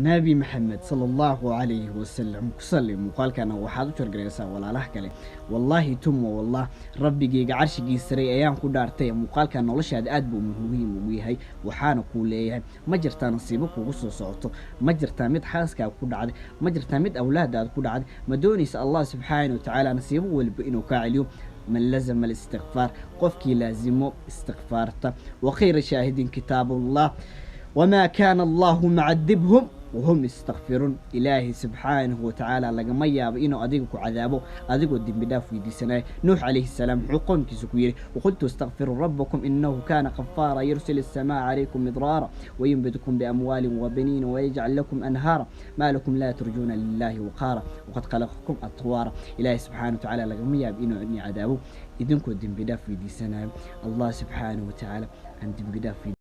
Nabi Maxamed sala Allahu calayhi wasalam ku salli. Muuqaalkana waxaad u jargaraysaa walaalaha kale. Wallaahi tuma wallah, Rabbigayga carshigii saray ayaan ku dhaartay, muuqaalkan noloshaada aad buu muhiim ugu yahay. Waxaana kuu leeyahay, ma jirtaa nasiibo kugu soo socoto? Ma jirtaa mid xaaskaaga ku dhacday? Ma jirtaa mid awlaadaada ku dhacday? Ma doonaysa Allah subxaana wa tacaala nasiibo waliba inuu kaa celiyo? Man lazama alistikfaar, qofkii laazimo istikfaarta, wa khayra shaahidin kitaabullah, wamaa kaana Allahu mucadibhum wahum yastakfiruun. Ilaahay subxaanahu watacaala lagama yaabo inuu adiga ku cadaabo adigoo dembi dhaaf weydiisanaya. Nuux calayhi salaam muxuu qoomkiisa ku yidhi? Waqultu istakfiruu rabbakum inahu kaana qafaara, yursil asamaa calaykum midraara wayunbidkum biamwaalin wabaniin wayajcal lakum anhaara, maa lakum laa turjuuna lilahi waqaara waqad khalaqakum atwaara. Ilaahay subxaanahu watacaala lagama yaabo inuu idin cadaabo idinkoo dembi dhaaf weydiisanayo. Allah subxaanahu watacaala aan dembi dhaaf.